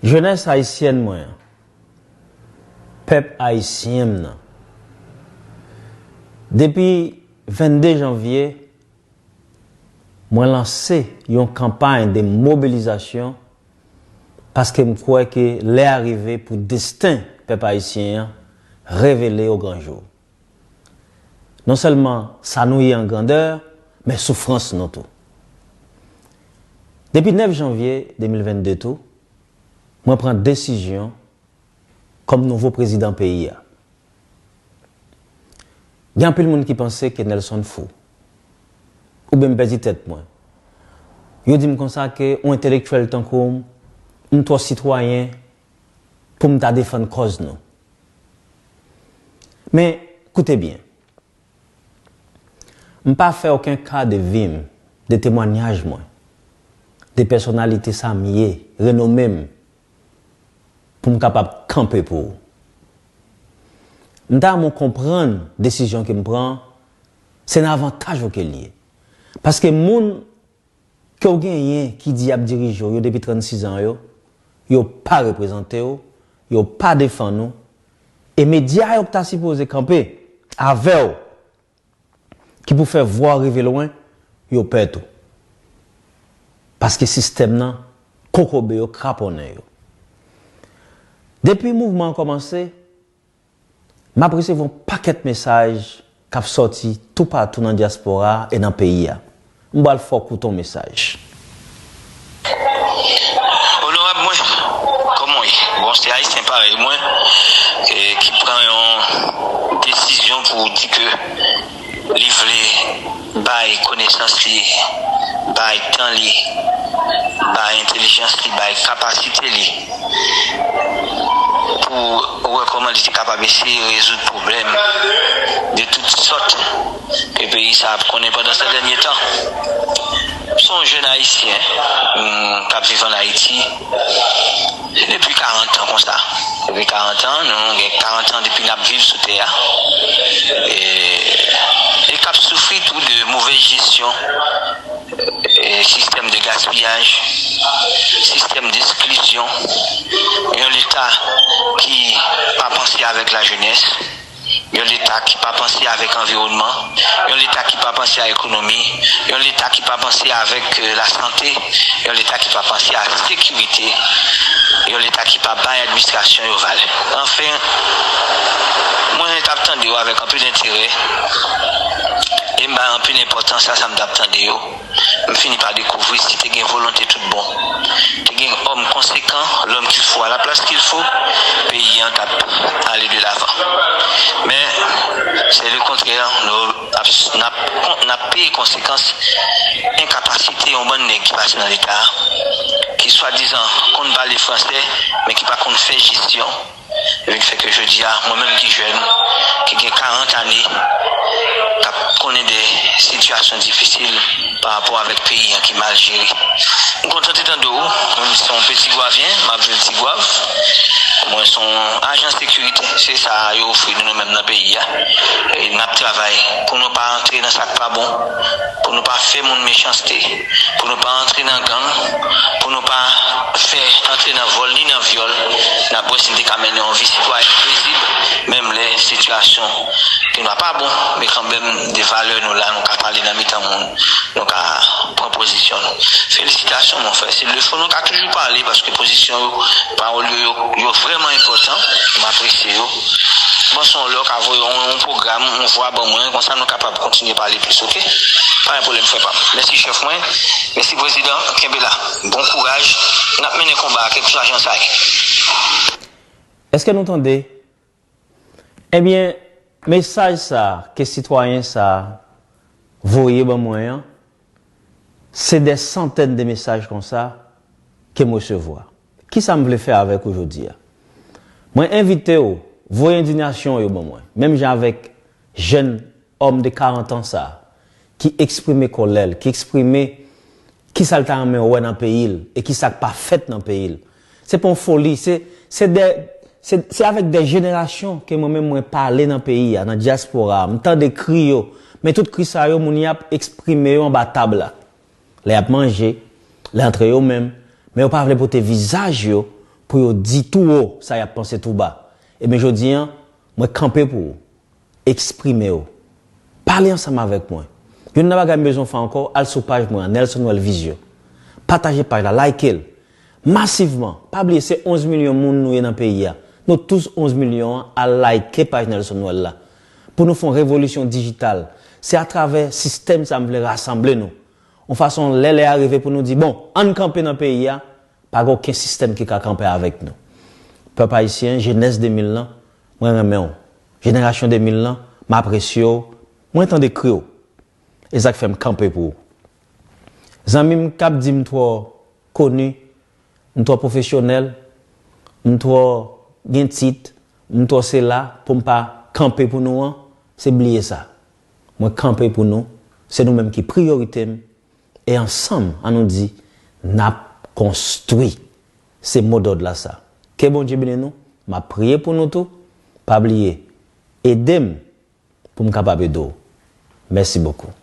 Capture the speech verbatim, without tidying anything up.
Jenès ayisyèn mwen an, pèp ayisyen m nan, depi vennde janvye, mwen lanse yon kanpay de mobilizasyon paske m kwè ke lè a rive pou desten pèp ayisyen an revele o gran jou. Non sèlman sa nou ye an grandè, men soufrans nou tou. Depi nèf janvye de mil vennde tou, mwen pran desizyon kòm nouvo prezidan peyi a. Gen anpil moun ki panse ke Nelson fou. Oubyen m pèdi tèt mwen. Yo di m konsa ke yon entelektyèl tankou m, m twò sitwayen pou m ta defann kòz nou. Men, koute byen. M pa fè okenn ka de vi m, de temwanyaj mwen, de pèsonalite sa m ye, renome m, pou m kapab kanpe pou ou. M ta renmen w konprann desizyon ke m pran, se nan avantaj ou ke l ye. Paske moun ke w genyen ki di y ap dirije w yo depi trannsis an yo, yo pa reprezante w, yo pa defann ou, e medya yo k ta sipoze kanpe avè w, ki pou fè vwa w rive lwen, yo pè tou. Paske sistèm nan kokobe yo, kraponnen yo. Depi mouvman an kòmanse, m ap resevwa yon pakèt mesaj k ap sòti toupatou nan dyaspora a e nan peyi a. M pral fè w koute yon mesaj. Onorab mwen, kòman w ye? Bon, se Ayisyen parèy mwen, e, ki pran yon desizyon pou di ke li vle bay konesans li, bay tan li, bay entèlijans li, bay kapasite li pou wè kòman li te kapab eseye rezoud pwoblèm de tout sòt ke peyi sa ap konnen pandan sa dènye tan. M se yon jèn Ayisyen, mm, k ap viv ann Ayiti depi karant an konsa. Depi karant an, nou gen karant an depi n ap viv sou tè a. E, e k ap soufri tou de movèz jesyon, e, sistèm de gaspiyaj, sistèm d'esklizyon, yon Leta ki pa panse avèk lajenès, yon Leta ki pa panse avèk anviwònman, yon Leta ki pa panse a ekonomi, yon Leta ki pa panse avèk, e, lasante, yon Leta ki pa panse a sekirite, yon Leta ki pa bay administrasyon yo valè. Anfen, mwen t ap tande yo avèk anpil enterè, e m bay anpil enpòtans a sa m t ap tande yo. M fini pa dekouvri si te gen volonte tout bon, te gen òm konsekan, l'homme qu'il faut à la place qu'il faut, peyi an t ap ale de lavan. Men, se le kontrè, nou ap, n ap, n ap peye konsekans enkapasite yon bann nèg ki pase nan Leta a, ki swadizan konn pale fransè, men ki pa konn fè jesyon. Epi ki fè ke jodi a, mwen menm ki jèn, ki gen karant ane, k ap konnen de sitiyasyon difisil pa rapò avèk peyi an ki mal jere. M kontan te tande w, mwen se yon peti Gwavyen, m ap viv Ti Gwav. Mwen se yon ajan sekirite, se sa yo ofri nou, nou menm nan peyi a. E n ap travay pou nou pa antre nan sa k pa bon, pou nou pa fè moun mechanste, pou nou pa antre nan gang, pou nou pa fè antre nan vòl ni nan vyòl, n ap wè si n te ka mennen yon vi sitwayen pezib, menm lè sitiyasyon ke nou pa bon, men kanmenm de valè nou la, nou ka pale nan mitan moun, nou ka pran pozisyon nou. Felisitasyon, mon frè. Se lefo nou ka toujou pale, paske pozisyon yo, pawòl yo, yo, yo vrèman enpòtan. M apresye yo. Bon, se yon lè w ka voye yon, yon pwogram, yon vwa ban mwen, konsa nou kapab kontinye pale plis, oke? Pa gen pwoblèm, frè pa m. Mèsi, chèf mwen. Mèsi, prezidan. Kenbe la. Bon kouraj. N ap mennen konba a, kèlkeswa jan sa ye. Èske nou tande? Ebyen, mesaj sa a ke sitwayen sa a voye ban mwen an, se dè santèn de mesaj konsa ke m resevwa. Kisa m vle fè avèk ou jodi a? Mwen envite w voye endinasyon w yo ban mwen, menm jan avèk jèn òm de karant an sa a, ki eksprime kòlè l, ki eksprime kisa l ta renmen wè nan peyi l e kisa k pa fèt nan peyi l. Se pa yon foli, se, se dè, se, se avèk dè jenerasyon ke mwen menm mwen pale nan peyi a, nan dyaspora a, m tande kri yo, men tout kri sa yo, moun y ap eksprime yo anba tab la. Lè y ap manje, lè antre yo menm, men yo pa vle pote vizaj yo pou yo di tou wo sa y ap panse tou ba. Ebyen, jodi an, mwen kanpe pou ou. Eksprime w. Pale ansanm avèk mwen. Youn nan bagay m bezwen fè ankò, al sou paj mwen an, Nelson Noël Visio. Pataje paj la, like l. Masivman. Pa bliye, se onz milyon moun nou ye nan peyi a. Nou tous onz milyon an, al like paj Nelson Noël la. Pou nou fè yon revolisyon dijital. Se atravè sistèm sa m vle rasanble nou. Yon fason, lè lè a rive pou nou di, bon, ann kanpe nan peyi a, pa gen okenn sistèm ki ka kanpe avèk nou. Pèp ayisyen, jenès de mil lan, mwen renmen w. Jenerasyon de mil lan, m apresye w. Mwen tande kri w. E sa k fè m kanpe pou ou. Zanmi m k ap di m twò koni, m twò pwofesyonèl, m twò gen tit, m twò sela pou m pa kanpe pou nou an, se bliye sa. Mwen kanpe pou nou, se nou menm ki priyorite m, e ansanm, an nou di, n ap konstwi. Se modòd la sa. Ke Bondye beni nou, m ap priye pou nou tou, pa bliye, ede m pou m kapab ede w. Mèsi bokou.